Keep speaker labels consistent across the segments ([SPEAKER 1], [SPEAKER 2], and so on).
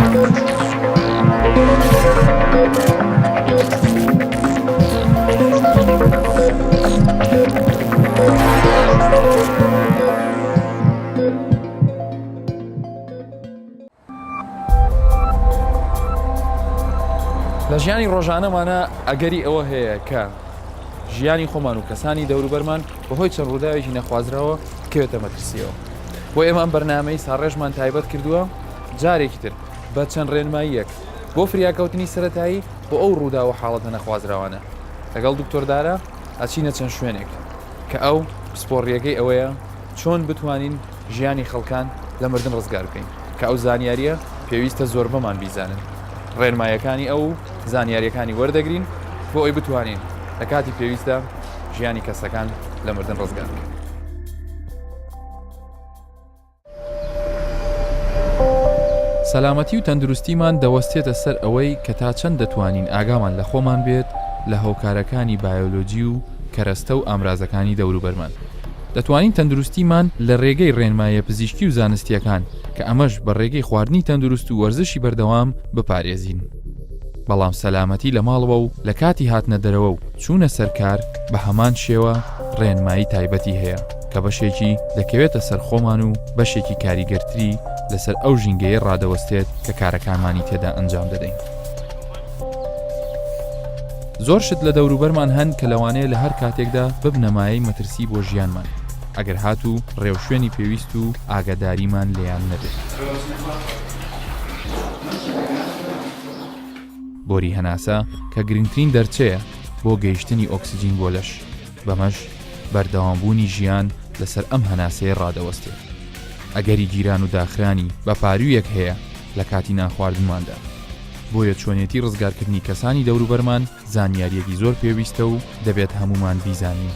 [SPEAKER 1] لە ژیانی ڕۆژانەمانە ئەگەری ئەوە هەیە کە ژیانی خۆمان و کەسانی دەوروبەرمان بەهۆی چەند ڕووداوێکی نەخوازراوە بکەوێتە مەترسیەوە بۆ ئێمە ئەم بەرنامەی ساڕێژمان تایبەت کردووە جارێکی تر بە چەند ڕێنماییەک بۆ فریاکەوتنی سەتایی بۆ ئەو ڕوودا و حاڵەتە نەخوازراوانە لەگەڵ دکتۆر دارا ئەچینە چەند شوێنێک کە ئەو پسپۆڕیەکەی ئەوەیە چۆن بتوانین ژیانی خەڵکان لە مردن ڕزگار بکەین کە ئەو زانیاریە پێویستە زۆربەمان بیزانن ڕێنمایەکانی ئەو زانیاریەکانی وەردەگرین بۆ ئەوی بتوانین لە کاتی پێویستدا ژیانی کەسەکان لە مردن ڕزگار بکەین. سەلامەتی و تەندروستیمان دەوەستێتە سەر ئەوەی کە تا چەند دەتوانین ئاگامان لە خۆمان بێت لە هۆکارەکانی بایۆلۆجی و کەرەستە و ئامرازەکانی دەوروبەرمان. دەتوانین تەندروستیمان لە رێگەی رێنماییە پزیشکی و زانستییەکان کە ئەمەش بە رێگەی خواردنی تەندروست و وەرزشی بەردەوام بپارێزین. بەڵام سەلامەتی لە ماڵەوە و لە کاتی هاتنە دەرەوە و چوونە سەر کار بە هەمان شێوە ڕێنمایی تایبەتی هەیە کە بەشێکی دەکەوێتە سەر خۆمان و بەشێکی کاریگەرتری لەسەر ئەو ژینگەیە ڕادەوەستێت کە کارەکانمانی تێدا ئەنجام دەدەین. زۆر شت لە دەوروبەرمان هەن کە لەوانەیە لە هەر کاتێکدا ببنە مایەی مەترسی بۆ ژیانمان ئەگەر هاتوو ڕێوشوێنی پێویست و ئاگاداریمان لێیان نەبێت. بۆری هەناسە کە گرنگترین دەرچەیە بۆ گەیشتنی ئۆکسجین بۆ لەش، بەمەش بەردەوامبوونی ژیان لەسەر ئەم هەناسەیە ڕادەوەستێت. ئەگەری گیران و داخرانی بە پاروویەک هەیە لە کاتی نانخواردنماندا. بۆیە چۆنێتی ڕزگارکردنی کەسانی دەوروبەرمان زانیارییەکی زۆر پێویستە و دەبێت هەموومان بیزانین.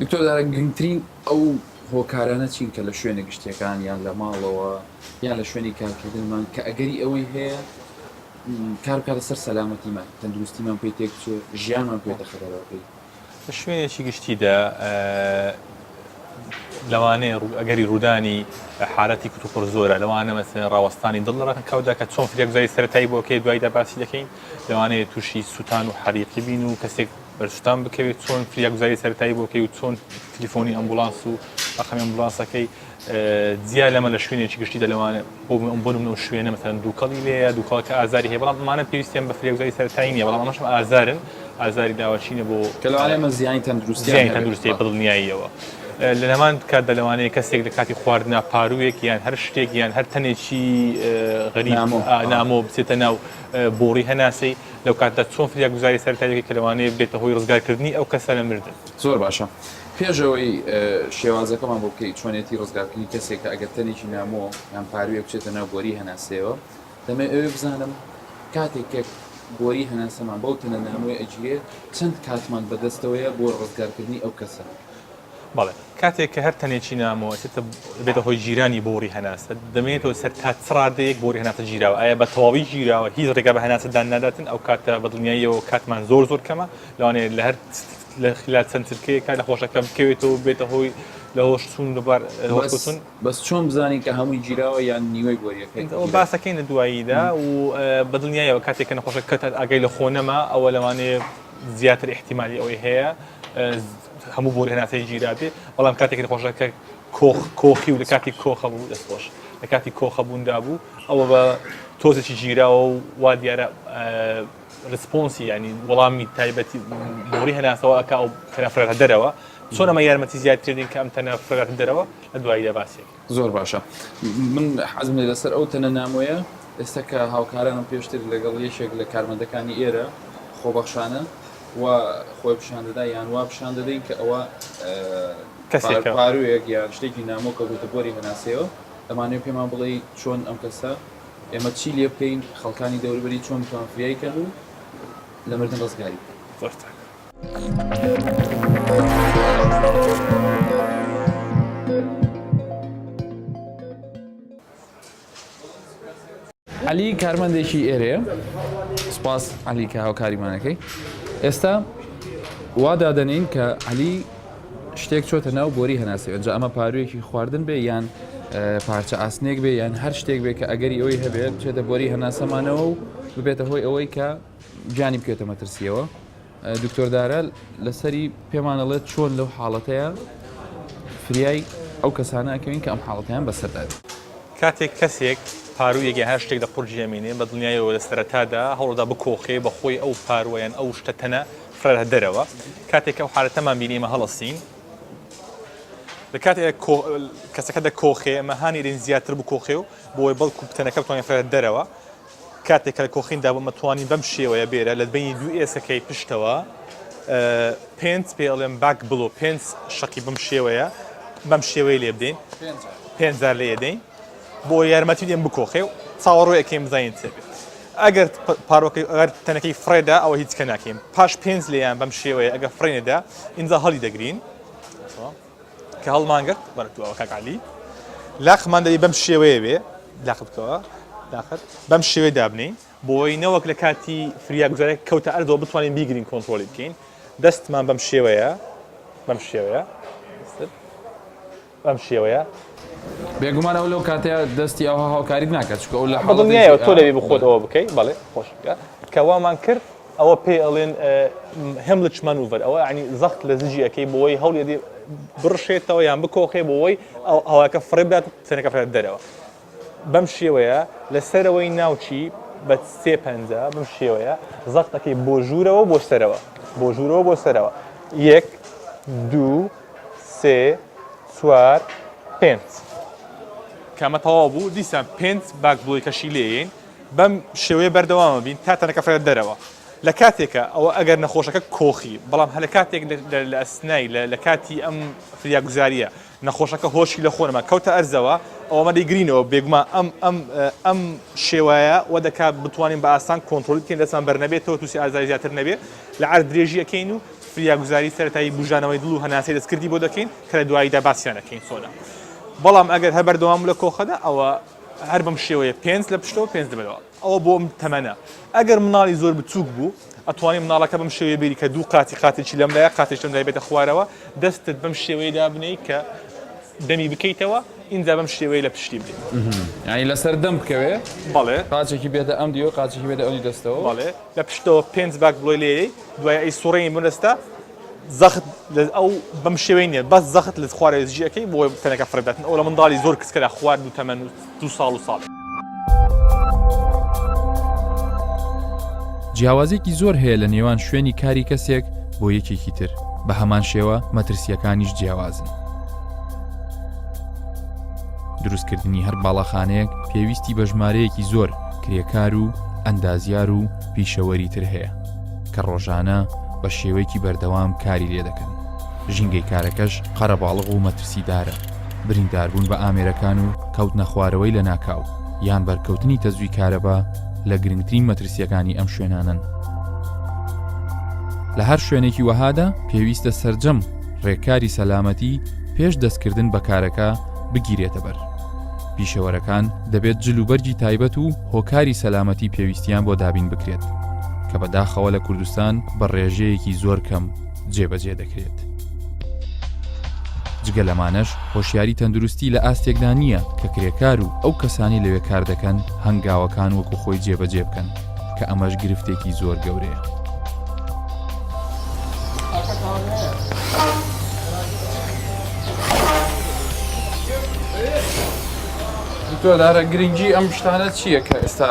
[SPEAKER 1] دکتۆر دارا گرنگترین ئەو هۆکارانە چین کە لە شوێنە گشتیەکان یان لە ماڵەوە یان لە شوێنی کارکردنمان کە ئەگەری ئەوەی هەیە کار بکاتە سەر سەلامەتیمان تەندروستیمان پێی تێک بچێ ژیانمان پێ دەخەرەوە پێی
[SPEAKER 2] لە شوێنێکی گشتیدا لەوانەیە ئەگەری ڕوودانی حالەتی کوتوپڕ زۆرە لەوانە مەسەلەن ڕاوەستانی دڵ لە ڕاکەودا کە چۆن فریاگوزاری سەرەتایی بۆ کەی دوایدا باسی دەکەین لەوانەیە تووشی سووتان و حەریقی بین و کەسێک بەر سووتان بکەوێت چۆن فریاگوزاری سەرەتایی بۆ کەی و چۆن تلیفۆنی ئەمبولانس و ڕەقەمی ئەمبولانسەکەی جیا لەمە لە شوێنێکی گشتیدا لەوانە بۆ بۆ نمونە ئەو شوێنە مەسەلەن دووکەڵی لێیە دووکەڵەکە ئازاری هەیە بەڵام ئەمانە پێویستیان بە فریاگوزاری سەرەتایی نییە بەڵام ئەمەش ئازارن ئازاری لاوەکینە بۆ
[SPEAKER 1] کە لەوانەیە ئەمە زیانی تەندروستیان
[SPEAKER 2] زیانی تەندروستی بە دڵنیاییەوە لە هەمان کاتدا لەوانەیە کەسێک لە کاتی خواردنا پارووێک یان هەر شتێک یان هەر تەنێکی غەریب نامۆ بچێتە ناو بۆڕی هەناسەی لەو کاتدا چۆن فریاگوزاری سەرەتایی کە لەوانەیە بێتە هۆی ڕزگارکردنی ئەو کەسە لە مردن.
[SPEAKER 1] زۆر باشە پێش ئەوەی شێوازەکەمان بۆ بکەی چۆنێتی ڕزگارکردنی کەسێک کە ئەگەر تەنێکی نامۆ یان پاروویەک بچێتە ناو بۆری هەناسەیەوە دەمەوێت ئەوێ بزانم کاتێک کە بۆری هەناسەمان بەو تەنە نامۆیە ئەگیرێ چەند کاتمان بەدەستەوەیە بۆ ڕزگارکردنی ئەو کەسە؟
[SPEAKER 2] بەڵێ کاتێک کە هەر تەنێکی نامۆ ئەچێتە بێتە هۆی گیرانی بۆری هەناسە دەمێنێتەوە سەر تا چ ڕادەیەک بۆری هەناسە گیراوە ئایا بە تەواوی گیراوە هیچ ڕێگا بە هەناسەدان ناداتن ئەو کاتە بە دڵنیاییەوە کاتمان زۆر زۆر کەمە لەوانەیە لە هەر لە خلال چەند چرکەیەکا نەخۆشەکە بکەوێتەوە بێتە هۆی لە هۆش چوون لەبار
[SPEAKER 1] لە هۆش کەوتن. بەس چۆن بزانین کە هەمووی گیراوە یان نیوەی بۆریەکەی
[SPEAKER 2] ئەوە گیراوە؟ باسەکەین لە دواییدا و بە دڵنیایەوە کاتێک کە نەخۆشەکە کەوتە ئاگای لە خۆ نەما ئەوە لەوانەیە زیاتر ئیحتیمالی ئەوەی هەیە هەموو بۆری هەناسەی گیرابێ بەڵام کاتێک نەخۆشەکە کۆخ کۆخی و لە کاتی کۆخە بوو دەست خۆش لە کاتی کۆخە بووندا بوو ئەوە بە تۆزێکی گیراوە و وا دیارە response ی یانی وەڵامی تایبەتی بۆڕی هەناسەوە ئەکا و تەنە فرێتە دەرەوە چۆن ئەمە یارمەتی زیاتر دێن کە ئەم تەنە فرێتە دەرەوە لە دواییدا باسێک
[SPEAKER 1] زۆر باشە من حەزم لێ لەسەر ئەو تەنە نامۆیە ئێستا کە هاوکارانم پێشتر لەگەڵ یەکێک لە کارمەندەکانی ئێرە خۆبەخشانە و خۆی پیشان دەدا یان وا پیشان دەدەین کە ئەوە
[SPEAKER 2] کەسێکە
[SPEAKER 1] پاروێک یان شتێکی نامۆ کە بۆتە بۆری هەناسەیەوە دەمانەوێت پێمان بڵێ چۆن ئەم کەسە ئێمە چی لێ بکەین خەڵکانی دەوروبەری چۆن بتوان فریای کەن و لە مردن ڕزگاری بکەن.
[SPEAKER 2] زۆر چاکە.
[SPEAKER 1] عەلی کارمەندێکی ئێرەیە سپاس عەلی کە هاوکاریمانەکەی ئێستا وا دادەنین کە عەلی شتێک چۆتە ناو بۆری هەناسەی ئەنجا ئەمە پارویەکی خواردن بێ یان. پارچە ئاسنێک بێ یان هەر شتێک بێ کە ئەگەری ئەوەی هەبێت بچێتە بۆری هەناسەمانەوە و ببێتە هۆی ئەوەی کە گیانی بکەوێتە مەترسیەوە. دکتۆر دارا لەسەری پێمان ئەڵێت چۆن لەو حاڵەتەیە فریای ئەو کەسانە ئەکەوین کە ئەم حاڵەتەیان بەسەردا دێت.
[SPEAKER 2] کاتێک کەسێک پاروویەک یان هەر شتێک لە قورگی ئەمینێ بە دڵنیایەوە لە سەرەتادا هەوڵدا بکۆخێ بە خۆی ئەو پارووە یان ئەو شتە تەنە فرە دەرەوە کاتێک ئەو حالەتەمان بینی ئێمە هەڵەسین لە کاتێک کەسەکە دەکۆخێ ئەمە هانی دەین زیاتر بکۆخێ و بۆی بەڵکو تەنەکە بتوانێت فرە دەرەوە کاتێک کە لە کۆخیندا بووم ئەتوانین بەم شێوەیە بێرە لە بینی دوو ئێسکەکەی پشتەوە پێنج پێ ئەڵێم back blow پێنج شەقی بەم شێوەیە بەم شێوەیە لێ بدەین پێنج جار لێ دەین بۆ یارمەتی دێن بکۆخێ و چاوەڕێ ئەکەین بزانین چێ بێت ئەگەر پارۆکەی ئەگەر تەنەکەی فڕێدا ئەوە هیچ کە ناکەین پاش پێنج لێیان بەم شێوەیە ئەگەر فڕێنێدا ئینجا هەڵی دەگرین کە هەڵمان گرت وەرە تو ئەوە کاک عەلی لاقمان دەبی بەم شێوەیە بێ لاق بکەوە لاقت بەم شێوەیە دابنێین بۆی نەوەک لە کاتی فریاگوزارێک کەوتە ئەردەوە بتوانین بیگرین کۆنترۆلی بکەین دەستمان بەم شێوەیە بەم شێوەیە بەم شێوەیە
[SPEAKER 1] بێگومان ئەو لەو کاتەیە دەستی ئەوها هاوکاریت ناکات چونکە ئەو لە
[SPEAKER 2] بەدڵنیایەوە تۆ دەبی بخۆت ئەوە بکەی بەڵێ خۆش بکە کە وامان کرد ئەوە پێی ئەڵێن Heimlich maneuver ئەوە یعنی زەخت لە زجی ئەکەی بۆی هەوڵ یەدی بڕشێتەوە یان بکۆخێ بۆی ئەو هەواکە فڕێ بدات و تەنەکە فرێت دەرەوە بەم شێوەیە لە سەرەوەی ناوچی بە سێ پەنجە بەم شێوەیە زەختەکەی بۆ ژوورەوە بۆ سەرەوە بۆ ژوورەوە بۆ سەرەوە یەک دوو سێ چوار پێنج کامە تەواو بوو دیسان پێنج back blow ی کەشی لێین بەم شێوەیە بەردەوامە بین تا تەنەکە فرێت دەرەوە لە کاتێکە ئەوە ئەگەر نەخۆشەکە کۆخی بەڵام هەلە کاتێک لە ئەسنای لە کاتی ئەم فریاگوزاریە نەخۆشەکە هۆشی لە خۆنەما کەوتە ئەرزەوە ئەوەمە دەیگرینەوە بێگومان ئەم ئەم ئەم شێوایە وە دەکات بتوانین بە ئاسان کۆنترۆلی بکەین دەستمان بەرنەبێتەوە تووشی ئازاری زیاتر نەبێت لە عەرز درێژی ئەکەین و فریاگوزاری سەرەتایی بوژانەوەی دڵ و هەناسەی دەستکردی بۆ دەکەین کە لە دواییدا باسیان ئەکەین چۆنە بەڵام ئەگەر هەر بەردەوام لە کۆخەدا ئەوە هەر بەم شێوەیە پێنج لە پشتەوە پێنج لە بەرەوە ئەوە بۆ ئەم تەمەنە ئەگەر مناڵی زۆر بچووک بوو ئەتوانی مناڵەکە بەم شێوەیە بێری کە دوو قاتی قاتێکی لەم لایە قاتێکی لەم لای بێتە خوارەوە دەستت بەم شێوەیە دابنێی کە دەمی بکەیتەوە ئینجا بەم شێوەیە لە پشتی بدەیت.
[SPEAKER 1] یانی لەسەر دەم بکەوێ
[SPEAKER 2] بەڵێ
[SPEAKER 1] قاچێکی بێتە ئەم دیو قاچێکی بێتە ئەو دەستەوە
[SPEAKER 2] بەڵێ لە پشتەوە پێنج back blow ی لێی دوای ئەی سوڕێنی بۆ دەستە زەخت لە ئەو بەم شێوەی نییە بەس زەخت لە خوارەوەی زجی ئەکەی بۆ تەنەکە فڕێ بداتن ئەو لە منداڵی زۆر کچکەدا خوار دوو تەمەن و دوو ساڵ و ساڵ.
[SPEAKER 1] جیاوازیەکی زۆر هەیە لە نێوان شوێنی کاری کەسێک بۆ یەکێکی تر، بە هەمان شێوە مەترسیەکانیش جیاوازن. دروستکردنی هەر باڵاخانەیەک پێویستی بە ژمارەیەکی زۆر کرێکار و ئەندازیار و پیشەوەری تر هەیە کە ڕۆژانە بە شێوەیەکی بەردەوام کاری لێ دەکەن. ژینگەی کارەکەش قەرەباڵغ و مەترسیدارە، برینداربوون بە ئامێرەکان و کەوتنەخوارەوەی لەناکاو یان بەرکەوتنی تەزووی کارەبا لە گرنگترین مەترسییەکانی ئەم شوێنانەن. لە هەر شوێنێکی وەهادا پێویستە سەرجەم ڕێکاری سەلامەتی پێش دەستکردن بە کارەکە بگیرێتە بەر. پیشەوەرەکان دەبێت جل و بەرگی تایبەت و هۆکاری سەلامەتی پێویستیان بۆ دابین بکرێت کە بەداخەوە لە کوردستان بە ڕێژەیەکی زۆر کەم جێبەجێ دەکرێت. جگە لەمانەش هۆشیاری تەندروستی لە ئاستێکدا نییە کە کرێکار و ئەو کەسانی لەوێ کار دەکەن هەنگاوەکان وەکو خۆی جێبەجێ بکەن کە ئەمەش گرفتێکی زۆر گەورەیە. دکتۆر دارا گرنگی ئەم شتانە چییە کە ئێستا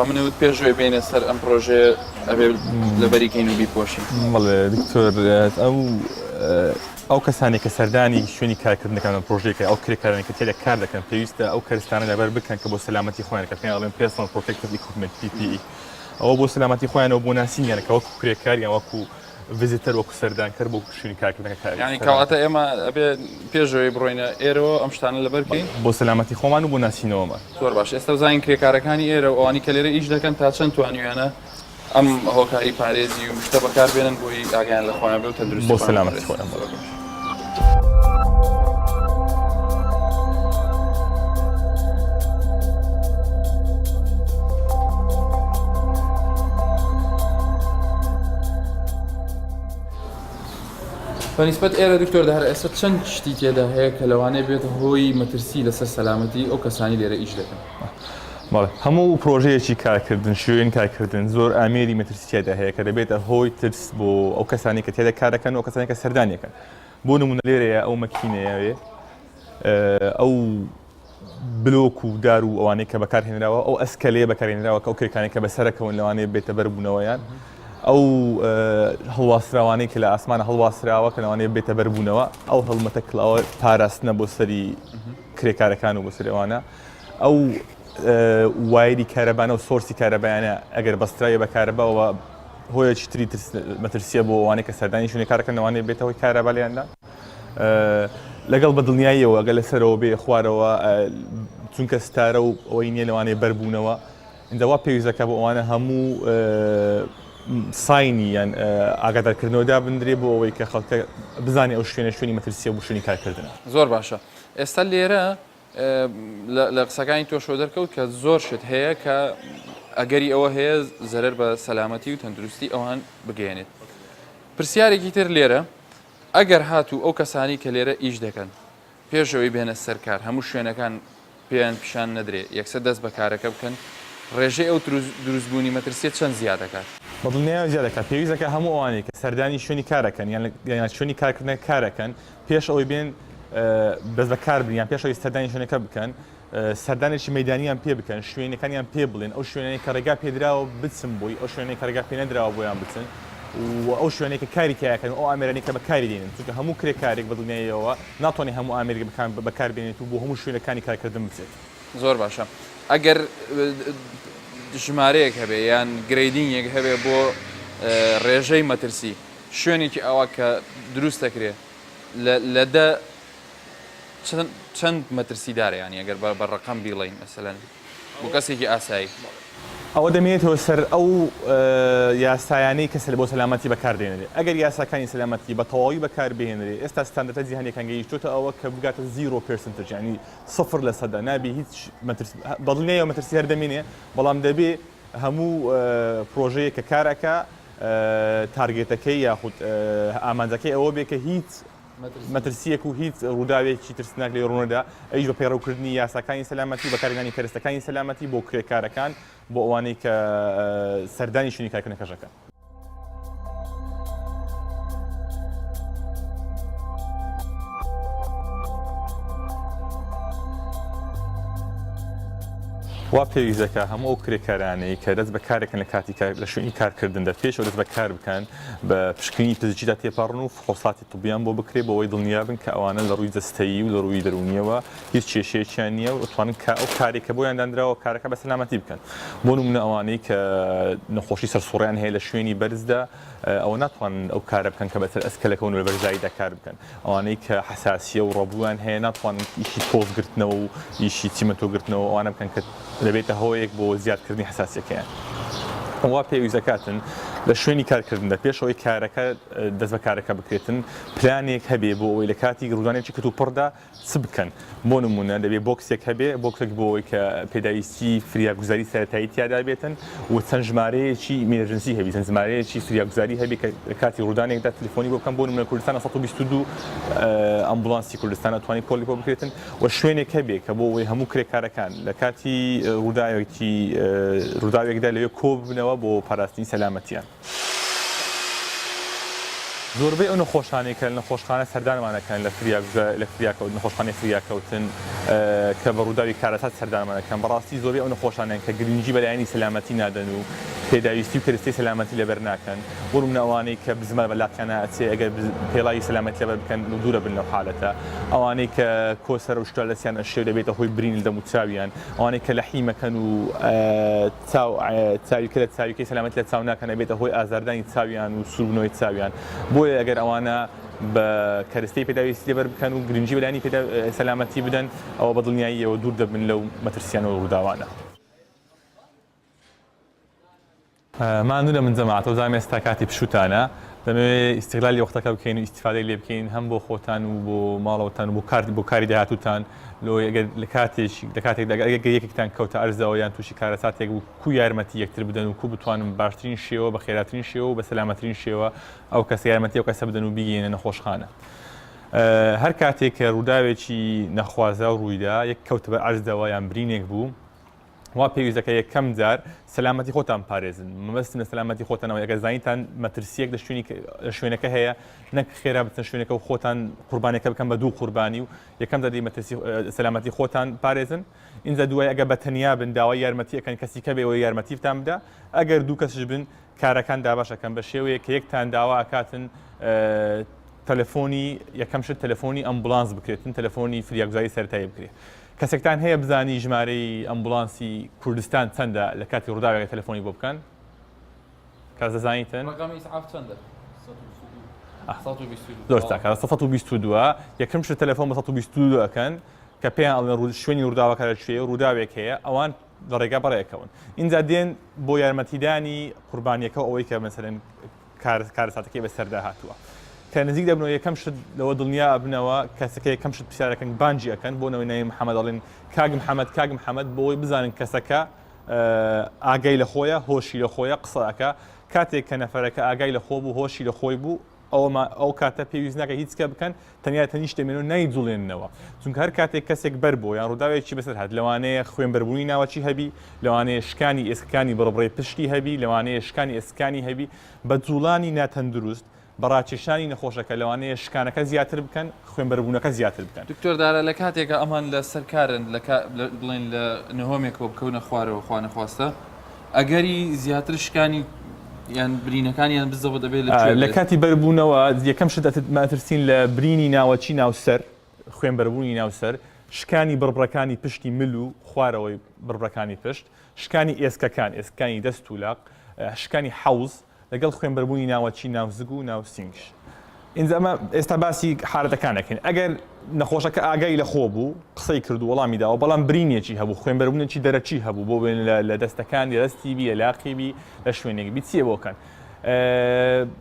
[SPEAKER 1] منوت پێشوێ بینە سەر ئەم پرۆژەیە ئەبێ لەبەری کەین و بیپۆشین؟
[SPEAKER 2] بەڵێ دکتۆر ئەو ئەو کەسانی کە سەردانی شوێنی کارکردنەکان و پرۆژەیەکە ئەو کرێکارانی کە تێدا کار دەکەن پێویستە ئەو کەرستانە لەبەر بکەن کە بۆ سەلامەتی خۆیان کە پێیان ئەڵێن personal protective equipment PPE ئەوە بۆ سەلامەتی خۆیانەوە بۆ ناسینیان کە وەکو کرێکار یان وەکو visitor وەکو سەردانکەر بۆ شوێنی کارکردنەکە کار
[SPEAKER 1] یانی کەواتە ئێمە ئەبێ پێشەوەی بڕۆینە ئێرەوە ئەم شتانە لەبەر بکەین
[SPEAKER 2] بۆ سەلامەتی خۆمان و بۆ ناسینەوەمان.
[SPEAKER 1] زۆر باش ئێستا بزانین کرێکارەکانی ئێرە و ئەوانی کە لێرە ئیش دەکەن تا چەند توانیویانە ئەم هۆکاری پارێزی و شتە بەکار بێنن بۆی ئاگایان لە خۆیان بێ و تەندروستی
[SPEAKER 2] بۆ
[SPEAKER 1] خۆیان
[SPEAKER 2] سەلامەتی
[SPEAKER 1] بپارێزن.
[SPEAKER 2] خۆیان.
[SPEAKER 1] زۆر باش. بە نیسبەت ئێرە دکتۆر دەهر ئێستا چەند شتی تێدا هەیە کە لەوانەیە بێتە هۆی مەترسی لەسەر سەلامەتی ئەو کەسانی لێرە ئیش دەکەن؟
[SPEAKER 2] بەڵێ هەموو پرۆژەیەکی کارکردن شوێن کارکردن زۆر ئامێری مەترسی تیادا هەیە کە دەبێتە هۆی ترس بۆ ئەو کەسانی کە تیادا کارەکەن و ئەو کەسانی کە سەردانیەکەن بۆ نمونە لێرەیە ئەو مەکینەیە ئەو بلۆک و دار و ئەوانەی کە بەکارهێنراوە، ئەو ئەسکەلەیە بەکارهێنراوە کە ئەو کرێکانەی کە بەسەرەکەون لەوانەیە بێتە بەربوونەوەیان، ئەو هەڵواسراوانەی کە لە ئاسمانە هەڵواسراوە کە لەوانەیە بێتە بەربوونەوە، ئەو هەڵمەتە کڵاوە پاراستنە بۆ سەری کرێکارەکان و بۆ سەری ئەوانە، ئەو وایری کارەبانە و source ی کارەبایانە ئەگەر بەستراوی بە کارەباوە هۆیەکی تری مەترسیە بۆ ئەوانەی کە سەردانی شوێنی کارەکەن لەوانەیە بێتە هۆی کارەبا لێیاندا. لەگەڵ بە دڵنیاییەوە ئەگەر لە سەرەوە بێ خوارەوە چونکە ستارە و ئەوەی نییە لەوانەیە بەربوونەوە ئینجا وا پێویست دەکات بۆ ئەوانە هەموو sign ی یان ئاگادارکردنەوە دابندرێ بۆ ئەوەی کە خەڵکە بزانێ ئەو شوێنە شوێنی مەترسیە بۆ شوێنی کارکردنە.
[SPEAKER 1] زۆر باشە ئێستا لێرە لە قسەکانی تۆشەوە دەرکەوت کە زۆر شت هەیە کە ئەگەری ئەوە هەیە زەرەر بە سەلامەتی و تەندروستی ئەوان بگەیەنێت. پرسیارێکی تر لێرە ئەگەر هاتوو ئەو کەسانەی کە لێرە ئیش دەکەن پێش ئەوەی بێنە سەر کار هەموو شوێنەکان پێیان پیشان نەدرێ یەکسەر دەست بە کارەکە بکەن ڕێژەی ئەو دروستبوونی مەترسیە چەند زیاد دەکات؟
[SPEAKER 2] بە دڵنیایەوە زیاد دەکات، پێویست دەکات هەموو ئەوانەی کە سەردانی شوێنی کار ئەکەن یان یان شوێنی کارکردنەکە کار ئەکەن پێش ئەوەی بێن دەست بە کار بن یان پێش ئەوەی سەردانی شوێنەکە بکەن سەردانێکی مەیدانیان پێ بکەن، شوێنەکانیان پێ بڵێن، ئەو شوێنانەی کە ڕێگا پێدراوە بچن بۆی، ئەو شوێنانەی کە ڕێگا پێنەدراوە بۆیان بچن و ئەو شوێنەی کە کاری تیا ئەکەن و ئەو ئامێرانەی کە بەکاری دێنن، چونکە هەموو کرێکارێک بە دڵنیاییەوە ناتوانێت هەموو ئامێرێک بەکار بێنێت و بۆ هەموو شوێنەکانی کارکردن بچێت.
[SPEAKER 1] زۆر باشە ئەگەر ژمارەیەک هەبێ یان grading ێک هەبێ بۆ ڕێژەی مەترسی شوێنێکی ئاوا کە دروست دەکرێ لە دە چەند مەترسیدارە یانی ئەگەر بە ڕەقەم بیڵێین مەسەلەن بۆ کەسێکی ئاسایی؟
[SPEAKER 2] ئەوە دەمێنێتەوە سەر ئەو یاسایانەی کە بۆ سەلامەتی بەکار دێنرێ. ئەگەر یاساکانی سەلامەتی بە تەواوی بەکار بهێنرێ، ئێستا ستاندەرتە جیهانیەکان گەیشتۆتە ئەوە کە بگاتە zero percentage یانی سفر لە سەدا نابێ هیچ مەترسی بەدڵنیایەوە مەترسی هەر دەمێنێ بەڵام دەبێ هەموو پرۆژەیەک کە کار ئەکا target ەکەی یاخود ئامانجەکەی ئەوە بێ کە هیچ مەترسییەک و هیچ ڕووداوێکی ترسناک لێ ڕوونەدا، ئەویش بە پەیڕەوکردنی یاساکانی سەلامەتی و بەکارهێنانی کەرەستەکانی سەلامەتی بۆ کرێکارەکان بۆ ئەوانەی کە سەردانی شوێنی کارکردنەکەش دەکەن. وا پێویست دەکات هەموو ئەو کرێکارانەی کە دەست بە کارێکن لە کاتی کار لە شوێنی کارکردندا پێش ئەوەی دەست بە کار بکەن بە پشکنینی پزیشکیدا تێپەڕن و فحوساتی طبیان بۆ بکرێت بۆ ئەوەی دڵنیا بن کە ئەوانە لە ڕووی جەستەیی و لە ڕووی دەروونییەوە هیچ کێشەیەکیان نییە و ئەتوانن کە ئەو کارێک کە بۆیان دانراوە کارەکە بە سەلامەتی بکەن. بۆ نموونە ئەوانەی کە نەخۆشی سەرسوڕیان هەیە لە شوێنی بەرزدا ئەوە ناتوانن ئەو کارە بکەن کە بەسەر ئەسکەلەکەون و لە بەرزاییدا کار بکەن. ئەوانەی کە حەساسیە و ڕەبوویان هەیە ناتوانن ئیشی تۆز گرتنەوە و ئیشی چیمەنتۆ گرتنەوە ئەوانە بکەن کە دەبێتە هۆیەک بۆ زیادکردنی حەساسیەکەیان. وا پێویست دەکاتن لە شوێنی کارکردندا پێش ئەوەی کارەکە دەست بە کارەکە بکرێتن پلانێک هەبێ بۆ ئەوەی لە کاتی ڕوودانێکی کتوپڕدا چ بکەن بۆ نموونە دەبێ بۆکسێک هەبێ بۆکسێک بۆ ئەوەی کە پێداویستی فریاگوزاری سەرەتایی تیادا بێتن و چەند ژمارەیەکی emergency هەبی چەند ژمارەیەکی فریاگوزاری هەبێ کە لە کاتی ڕوودانێکدا تەلەفۆنی بۆ بکەن بۆ نموونە کوردستان 122 ئەمبولانسی کوردستان ئەتوانی call ی بۆ بکرێتن و شوێنێک هەبێ کە بۆ ئەوەی هەموو کرێکارەکان لە کاتی ڕووداوێکی ڕووداوێکدا لەوێ کۆ ببنەوە بۆ پاراستنی سەلامەتیان. زۆربەی ئەو نەخۆشانەی کە لە نەخۆشخانە سەردانمان ئەکەن لە لە فریاکەوت نەخۆشخانەی فریاکەوتن کە بە ڕووداوی کارەسات سەردانمان ئەکەن بەڕاستی زۆربەی ئەو نەخۆشانەن کە گرنگی بە لایەنی سەلامەتی نادەن و پێداویستی و کەرستەی سەلامەتی لەبەر ناکەن بۆ نمونە ئەوانەی کە بزمار بە لاقیانا ئەچێ ئەگەر پێڵاوی سەلامەتی لەبەر بکەن دوورە بن لەو حالەتە ئەوانەی کە کۆسەرە و شتالەسیان ئەشێ و دەبێتە هۆی برین لە دەموچاویان ئەوانەی کە لەحیمەکەن و چاو چاویکە لە چاویکەی سەلامەتی لە چاو ناکەن ئەبێتە هۆی ئازاردانی چاویان و سووربوونەوەی چاویان بۆیە ئەگەر ئەوانە بە کەرستەی پێداویستی لەبەر بکەن و گرنگی بە لایەنی پێدا سەلامەتی بدەن ئەوە بە دڵنیاییەوە دوور دەبن لەو مەترسیانە و ڕووداوانە. ماندوو نەبن جەماعەت وەزانم ئێستا کاتی پشووتانە. دەمەوێت ئیستغلالی وەختەکە بکەین و ئیستیفادەی لێ بکەین هەم بۆ خۆتان و بۆ ماڵەوەتان و بۆ کار بۆ کاری داهاتووتان لۆی ئەگەر لە کاتێک لە کاتێکدا ئەگەر یەکێکتان کەوتە ئەرزەوە یان تووشی کارەساتێک بوو کو یارمەتی یەکتر بدەن و کو بتوانن باشترین شێوە بە خێراترین شێوە و بە سەلامەترین شێوە ئەو کەسە یارمەتی ئەو کەسە بدەن و بیگەینە نەخۆشخانە. هەر کاتێک کە ڕووداوێکی نەخوازراو ڕوویدا یەک کەوتە بەر ئەرزەوە یان برینێک بوو وا پێویست دەکات یەکەم جار سەلامەتی خۆتان پارێزن مەبەستم لە سەلامەتی خۆتانەوە ئەگەر زانیتان مەترسیەک لە شوێنی لە شوێنەکە هەیە نەک خێرا بچنە شوێنەکە و خۆتان قوربانەکە بکەن بە دوو قوربانی و یەکەم جار مەترسی سەلامەتی خۆتان پارێزن ئینجا دوای ئەگەر بە تەنیا بن داوای یارمەتی ئەکەن کەسی کە بێەوە یارمەتیتان بدا ئەگەر دوو کەسش بن کارەکان دابەش ئەکەن بە شێوەیەک کە یەکتان داوا ئەکاتن تەلەفۆنی یەکەم شت تەلەفۆنی ئەمبولانس بکرێتن تەلەفۆنی فریاگوزاری سەرەتایی بکرێت کەسێکتان هەیە بزانی ژمارەی ئەمبولانسی کوردستان چەندە لە کاتی ڕووداوێک تەلەفۆنی بۆ بکەن کەس دەزانیتن
[SPEAKER 1] ڕقمی ئیسعاف چەندە؟
[SPEAKER 2] زۆر چاکە 122 یەکەم شت تەلەفۆن بە 122 ئەکەن کە پێیان ئەڵێن شوێنی ڕووداوەکە لە کوێیە ڕووداوێک هەیە ئەوان لە ڕێگا بەڕێکەون ئینجا دێن بۆ یارمەتیدانی قوربانیەکە ئەوەی کە مەسەلەن کارەساتەکەی بەسەردا هاتووە کە نزیک دەبنەوە یەکەم شت لەوە دڵنیا ئەبنەوە کەسەکە یەکەم شت پرسیارەکەن بانگی ئەکەن بۆ نەوەی ناوی محەمەد ئەڵێن کاک محەمەد کاک محەمەد بۆ ئەوەی بزانن کەسەکە ئاگای لە خۆیە هۆشی لە خۆیە قسە ئەکا کاتێک کە نەفەرەکە ئاگای لە خۆ بوو هۆشی لە خۆی بوو ئەوما ئەو کاتە پێویست ناکە هیچ کە بکەن تەنیا تەنیشت دەمێنن و نایجوڵێننەوە چونکە هەر کاتێک کەسێک بەر بۆ یان ڕووداوێکی بەسەر هات لەوانەیە خوێنبەربوونی ناوەکی هەبی لەوانەیە شکانی ئێسکەکانی بڕبڕەی پشتی هەبی لەوانەیە شکانی ئێسکانی هەبی بە جوڵانی ناتەندروست بە ڕاکێشانی نەخۆشەکە لەوانەیە شکانەکە زیاتر بکەن خوێنبەربوونەکە زیاتر بکەن.
[SPEAKER 1] دکتۆر دارا لە کاتێکا ئەمان لە سەر کارن لە بڵێن لە نهۆمێکەوە بکەونە خوارەوە خوا نەخواستە ئەگەری زیاتر شکانی یان برینەکانیان بزەوە دەبێت لە کوێ
[SPEAKER 2] لە
[SPEAKER 1] بێت؟
[SPEAKER 2] کاتی بەربوونەوە یەکەم شت مەترسین لە برینی ناوەکی ناو سەر، خوێنبەربوونی ناو سەر، شکانی بڕبڕەکانی پشتی مل و خوارەوەی بڕبڕەکانی پشت، شکانی ئێسکەکان، ئێسکەکانی دەست و لاق، شکانی حەوز، لەگەڵ خوێنبەربوونی ناوەکی ناو زگ و ناو سینگش. ئینجا ئەمە ئێستا باسی حالەتەکان ئەکەین ئەگەر نەخۆشەکە ئاگای لە خۆ بوو قسەی کرد و وەڵامی داوە بەڵام برینێکی هەبوو خوێنبەربوونێکی دەرەکی هەبوو بۆ بێن لە دەستەکان لە دەستی بی لە لاقی بی لە شوێنێک بی چییە بۆکەن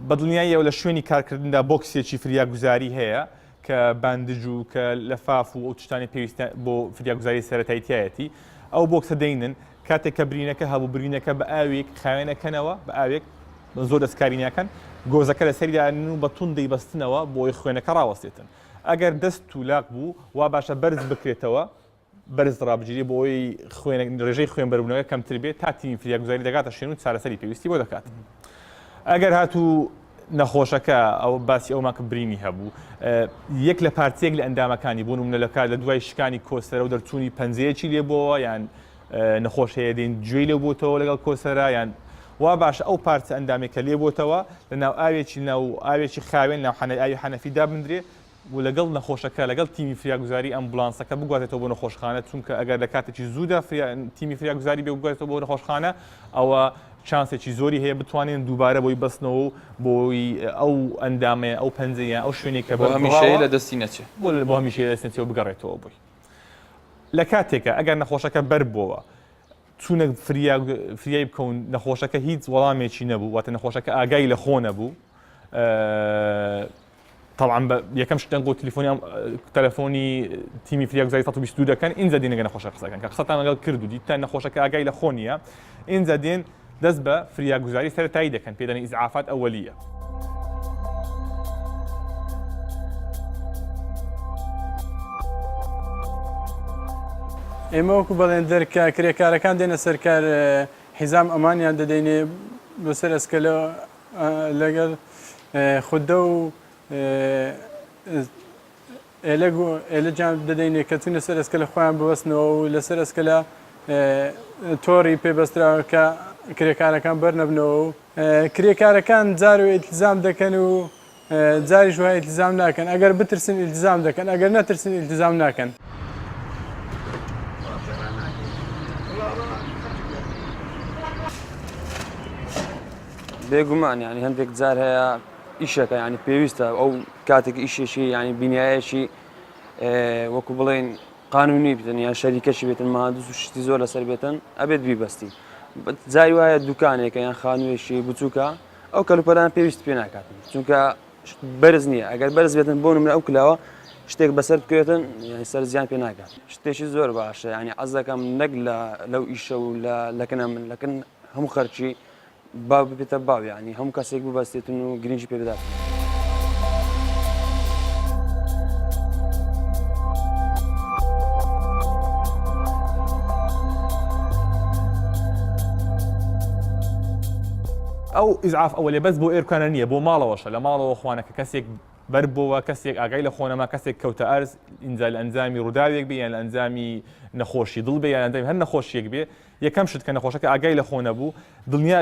[SPEAKER 2] بەدڵنیاییەوە لە شوێنی کارکردندا بۆکسێکی فریاگوزاری هەیە کە bandage و کە لەفاف و ئەو شتانی پێویستە بۆ فریاگوزاری سەرەتایی تایەتی ئەو بۆکسە دەینن کاتێک کە برینەکە هەبوو برینەکە بە ئاوێک خاوێنەکەنەوە بە ئاوێک زۆر دەستکاری ناکەن گۆزەکە لەسەری دانن و بە توند دەیبەستنەوە بۆی خوێنەکە ڕاوەستێتن ئەگەر دەست و لاق بوو وا باشە بەرز بکرێتەوە بەرز ڕابگیرێ بۆ ئەوەی خوێن ڕێژەی خوێنبەربوونەکە کەمتر بێت تا تیمی فریاگوزاری دەگاتە شوێن و چارەسەری پێویستی بۆ دەکات. ئەگەر هاتوو نەخۆشەکە ئەو باسی ئەومان کە برینی هەبوو یەک لە پارچەیەک لە ئەندامەکانی بۆ نمونە لە کار لە دوای شکانی کۆسەرە و دەرچوونی پەنجەیەکی لێبووەوە یان نەخۆش هەیە دێن گوێی لێ بۆتەوە لەگەڵ کۆسەرە یان وا باشە ئەو پارچە ئەندامێک کە لێ بۆتەوە لە ناو ئاوێکی ناو ئاوێکی خاوێن ناو حەنە ئاوی حەنەفی دابندرێ و لەگەڵ نەخۆشەکە لەگەڵ تیمی فریاگوزاری ئەمبولانسەکە بگوازێتەوە بۆ نەخۆشخانە، چونکە ئەگەر لە کاتێکی زوودا تیمی فریاگوزاری بێ بگوازێتەوە بۆ نەخۆشخانە ئەوە چانسێکی زۆری هەیە بتوانین دووبارە بۆی بەستنەوە و بۆی ئەو ئەندامەیە ئەو پەنجەیە ئەو شوێنێک کە
[SPEAKER 1] بۆ هەمیشەیی لە دەستی نەچێ.
[SPEAKER 2] بۆ هەمیشەیی لە دەستی نەچێ و بگەڕێتەوە بۆی. لە کاتێکە ئەگەر نەخۆشەکە بەربووەوە چوونە فریای بکەون نەخۆشەکە هیچ وەڵامێکی نەبوو واتە نەخۆشەکە ئاگای لە خۆ نەبوو تەبعەن بە یەکەم شت دەنگۆ تلیفۆنی تەلەفۆنی تیمی فریاگوزاری 122 دەکەن ئینجا دێن لەگەڵ نەخۆشە قسە دەکەن کە قسەتان لەگەڵ کرد و دیتتان نەخۆشەکە ئاگای لە خۆ نییە ئینجا دێن دەست بە فریاگوزاری سەرەتایی دەکەن پێدانی ئیسعافات ئەوەلیە.
[SPEAKER 3] ئێمە وەکو بەڵێندەر کە کرێکارەکان دێنە سەر کار حیزام ئەمانیان دەدەینێ بەسەر ئەسکەلە لەگەڵ خودە و ئێلەگ و ئێلەجان دەدەینێ کە چوونە سەر ئەسکەلە خۆیان ببەستنەوە و لەسەر ئەسکەلە تۆڕی پێ بەستراوە کە کرێکارەکان بەرنەبنەوە و کرێکارەکان جار و ئیلتزام دەکەن و جاریش وای ئیلتزام ناکەن ئەگەر بترسن ئیلتزام دەکەن ئەگەر نەترسن ئیلتزام ناکەن.
[SPEAKER 4] بێگومان یانی هەندێک جار هەیە ئیشەکە ینی پێویستە ئەو کاتێک ئیشێکی ینی بینایەکی وەکو بڵێن قانونی بتن یان شەریکەشی بێتن مهندس و شتی زۆر لەسەر بێتن ئەبێت بیبەستی جای وایە دوکانێکە یان خانوویەکی بچووکە. ئەو کەلوپەلانە پێویست پێ ناکاتن چونکە بەرز نییە ئەگەر بەرز بێتن بۆ نمونە ئەو کلاوە شتێک بەسەر بکەوێتن یعنی سەر زیان پێ ناکات شتێکی زۆر باشە یعنی عەز دەکەم نەک لە لەو ئیشە و لە لەکنە من لەکن هەموو خەرکی باو ببێتە باو یعنی هەموو کەسێک ببەستێتن و گرنگی پێ بدات.
[SPEAKER 2] ئەو ئیزعاف ئەوەلێ بەس بۆ ئێرکانە نییە بۆ ماڵەوەشە لە ماڵەوە خوانە کە کەسێک بەر بۆوە کەسێک ئاگای لە خۆنەما کەسێک کەوتە ئەرز ئینجا لە ئەنجامی ڕووداوێک بێ یان لە ئەنجامی نەخۆشی دڵ بێ یان ئەنجامی هەر نەخۆشیەک بێ یەکەم شت کە نەخۆشەکە ئاگای لە خۆ نەبوو دڵنیا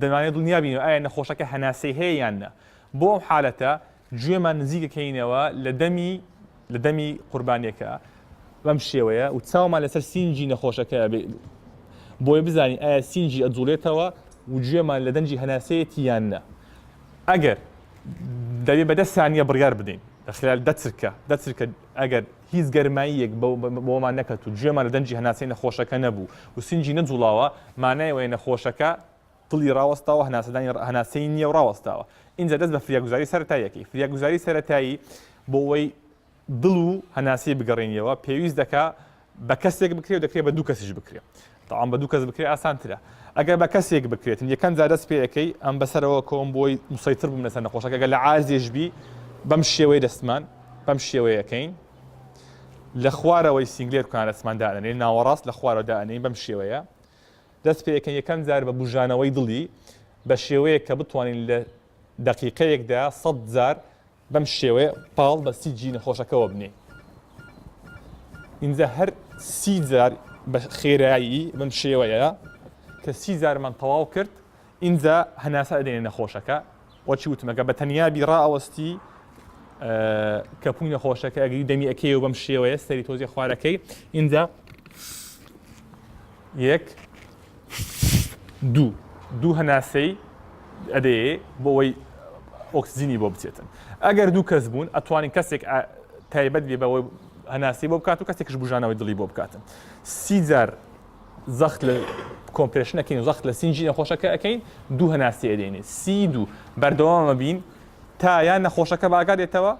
[SPEAKER 2] دەمانێت دڵنیا بینەوە ئایا نەخۆشەکە هەناسەی هەیە یان نە بۆ ئەم حالەتە گوێمان نزیکەکەینەوە لە دەمی لە دەمی قوربانیەکە بەم شێوەیە و چاومان لەسەر سینگی نەخۆشەکە بێ بۆیە بزانین ئایا سینگی ئەجوڵێتەوە و گوێمان لە دەنگی هەناسەیەتی یان نە ئەگەر دەبێ بە دە سانیە بڕیار بدەین لە خلال دە چرکە دە چرکە ئەگەر هیچ گەرماییەک بۆمان نەکەت و گوێمان لە دەنگی هەناسەی نەخۆشەکە نەبوو و سینگی نەجوڵاوە مانای ئەوەیە نەخۆشەکە دڵی ڕاوەستاوە هەناسەدانی هەناسەی نییە و ڕاوەستاوە ئینجا دەست بە فریاگوزاری سەرەتاییەکەی فریاگوزاری سەرەتایی بۆ ئەوەی دڵ و هەناسەی بگەڕێنیەوە پێویست دەکا بە کەسێک بکرێ و دەکرێت بە دوو کەسیش بکرێ تەعام بە دوو کەس بکرێ ئاسانترە ئەگەر بە کەسێک بکرێتن یەکەم جار دەست پێ ئەەکەی ئەم بەسەرەوە کۆم بۆی مسەیتر بووم لەسەر نەخۆشەکە گەر لە عارزێش بی بەم شێوەی دەستمان بەم شێوەیەکەین لە خوارەوەی سینگلێر بکان دەستمان دانێن ناوەڕاست لە خوارەوە دانێن بەم شێوەیە دەست پێ ئەکەین یەکەم جار بە بوژانەوەی دڵی بە شێوەیەک کە بتوانین لە دەقیقەیەکدا سەد جار بەم شێوەیە پاڵ بە سیجی نەخۆشەکەوە بنێین ئینجا هەر سی جار بە خێرایی بەم شێوەیە کە سی جارمان تەواو کرد ئینجا هەناسە ئەدەینە نەخۆشەکە وەچی وتم ئەگە بە تەنیا بی ڕائەوەستی کەپووی نەخۆشەکە ئەگری دەمی ئەکەی و بەم شێوەیە سەری تۆزێ خوارەکەی ئینجا یەک دوو دوو هەناسەی ئەدەیێ بۆ ئەوەی ئۆکسجینی بۆ بچێتن ئەگەر دوو کەس بوون ئەتوانین کەسێک تایبەت بێ بەوەی هەناسی بۆ بکات و کەسێکش بژانەوەی دڵی بۆ بکاتن سی جار زەخت لە compression ئەکەین و زەخت لە سینگی نەخۆشەکە ئەکەین دوو هەناسی ئەدەینێ سی دوو بەردەوامە بین تا یان نەخۆشەکە بە ئاگا دێتەوە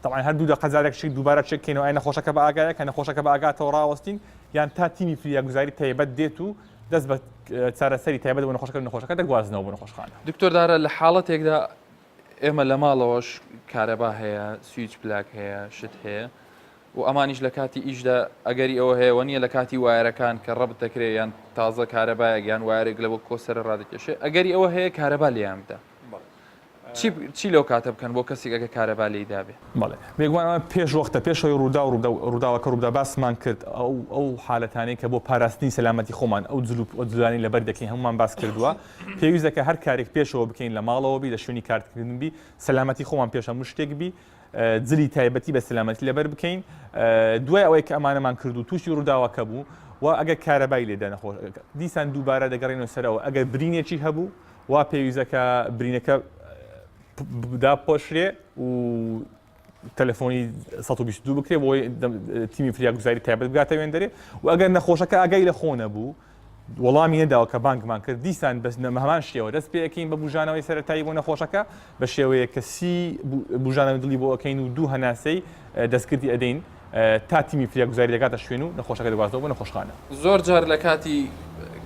[SPEAKER 2] طبعا هەر دوو دەقە جارێک شک دووبارە چێک کەینەوە ئایا نەخۆشەکە بە ئاگایە کە نەخۆشەکە بە ئاگاتەوە ڕاوەستین یان تا تیمی فریاگوزاری تایبەت دێت و دەست بە چارەسەری تایبەت بۆ نەخۆشەکە نەخۆشەکە دەگوازنەوە بۆ نەخۆشخانە.
[SPEAKER 1] دکتۆر دارا لە حاڵەتێکدا ئێمە لە ماڵەوەش کارەبا هەیە سویچ پلاک هەیە شت هەیە و ئەمانیش لە کاتی ئیشدا ئەگەری ئەوە هەیە وە نییە لە کاتی وایەرەکان کە ڕەبت دەکرێت یان تازە کارەبایەک یان وایەرێک لەوە کۆسەرە ڕادەکێشێ ئەگەری ئەوە هەیە کارەبا لێیان بدا چی چی لەو کاتە بکەن بۆ کەسێک ئەگە کارەبا لێی دابێ؟
[SPEAKER 2] بەڵێ بێگومان ئەمە پێش وەختە پێش ئەوەی ڕووداو ڕووبدا ڕووداوەکە ڕووبدا باسمان کرد ئەو ئەو حالەتانەی کە بۆ پاراستنی سەلامەتی خۆمان ئەو جل و جلانەی لەبەر دەکەین هەموومان باس کردووە پێویست دەکات هەر کارێک پێشەوە بکەین لە ماڵەوە بی لە شوێنی کارکردن بی سەلامەتی خۆمان پێش هەموو شتێک بی جلی تایبەتی بە سەلامەتی لەبەر بکەین دوای ئەوەی کە ئەمانەمان کرد و تووشی ڕووداوەکە بوو و ئەگەر کارەبای لێدا نەخۆش دیسان دووبارە دەگەڕێنەوە سەرەوە ئەگەر برینێکی هەبوو وا پێویستە کە برینەکە داپۆشرێ و تەلەفۆنی 122 بکرێ بۆی تیمی فریاگوزاری تایبەت بگاتە وێندەرێ و ئەگەر نەخۆشەکە ئاگای لە خۆ نەبوو وەڵامی نەداوە کە بانگمان کرد دیسان بەس هەمان شێوە دەست پێەکەین بە بژانەوەی سەرەتایی بۆ نەخۆشەکە بە شێوەیە کە سی بژانەوەی دڵی بۆ ئەەکەین و دوو هەناسەی دەستکردی ئەدەین تا تیمی فریاگوزاری دەگاتە شوێن و نەخۆشەکە دەگوازنەوە بۆ نەخۆشخانە.
[SPEAKER 1] زۆر جار لە کاتی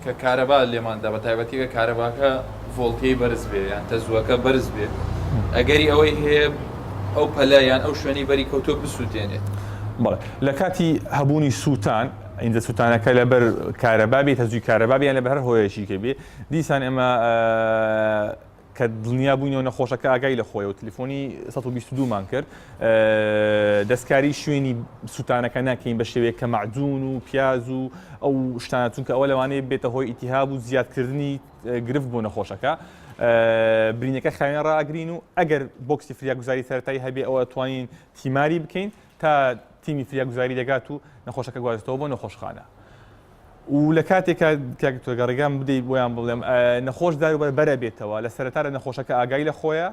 [SPEAKER 1] کە کارەبا لێمان دا بە تایبەتی گەر کارەباکە ڤۆڵتیەی بەرز بێ یان تەزووەکە بەرز بێ ئەگەری ئەوەی هەیە ئەو پەلە یان ئەو شوێنەی بەری کەوتووە بسووتێنێت.
[SPEAKER 2] بەڵێ لە کاتی هەبوونی سووتان ئینجا سووتانەکە لەبەر کارەبا بێ تەزووی کارەبا بێ یان لەبەر هەر هۆیەکی کە بێ دیسان ئێمە کە دڵنیا بووینەوە نەخۆشەکە ئاگای لە خۆیە و تلیفۆنی 122 مان کرد دەستکاری شوێنی سووتانەکە ناکەین بە شێوەیەک کە مەعجون و پیاز و ئەو شتانە چونکە ئەوە لەوانەیە بێتە هۆی ئیتیهاب و زیادکردنی گرفت بۆ نەخۆشەکە برینەکە خاوێن ڕاگرین و ئەگەر بۆکسی فریاگوزاری سەرەتایی هەبێ ئەوە توانین تیماری بکەین تا تیمی فریاگوزاری دەگات و نەخۆشەکە گوازێتەوە بۆ نەخۆشخانە. و لە کاتێکا کاک دکتۆر گەر ڕێگام بدەی بۆیان بڵێم نەخۆش داروبەر بەرە بێتەوە لە سەرەتادا نەخۆشەکە ئاگای لە خۆیە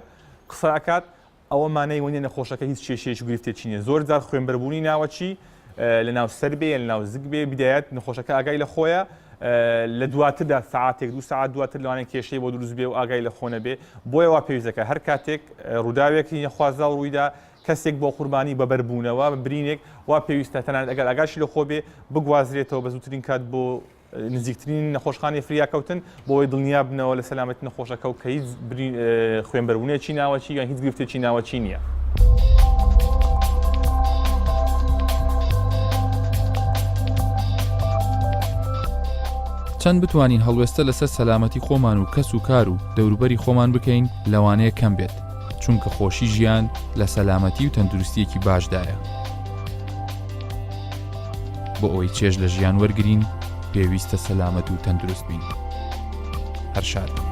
[SPEAKER 2] قسە ئەکات ئەوە مانای وەنیە نەخۆشەکە هیچ کێشەیەکی و گرفتێکی نیە زۆر جار خوێنبەربوونی ناوەکی لە ناو سەر بێ یان لە ناو زگ بێ بدایەت نەخۆشەکە ئاگای لە خۆیە. لە دواتردا سەعاتێک دوو سەعات دواتر لەوانەیە کێشەی بۆ دروست بێ و ئاگای لە خۆ نەبێ بۆیە وا پێویست دەکات هەر کاتێک ڕووداوێکی نەخوازراو ڕوویدا کەسێک بۆ قوربانی بە بەربوونەوە بە برینێک وا پێویستە تەنانەت ئەگەر ئاگاشی لە خۆ بێ بگوازرێتەوە بە زووترین کات بۆ نزیکترین نەخۆشخانەی فریاکەوتن بۆ ئەوەی دڵنیا بنەوە لە سەلامەتی نەخۆشەکە و کە هیچ خوێنبەربوونێکی ناوەکی یان هیچ گرفتێکی ناوەکی نییە.
[SPEAKER 1] چەند بتوانین هەڵوێستە لەسەر سەلامەتی خۆمان و کەس و کار و دەوروبەری خۆمان بکەین لەوانەیە کەم بێت چونکە خۆشی ژیان لە سەلامەتی و تەندروستیەکی باشدایە. بۆ ئەوەی چێژ لە ژیان وەرگین پێویستە سەلامەت و تەندروست بین. هەر شاد.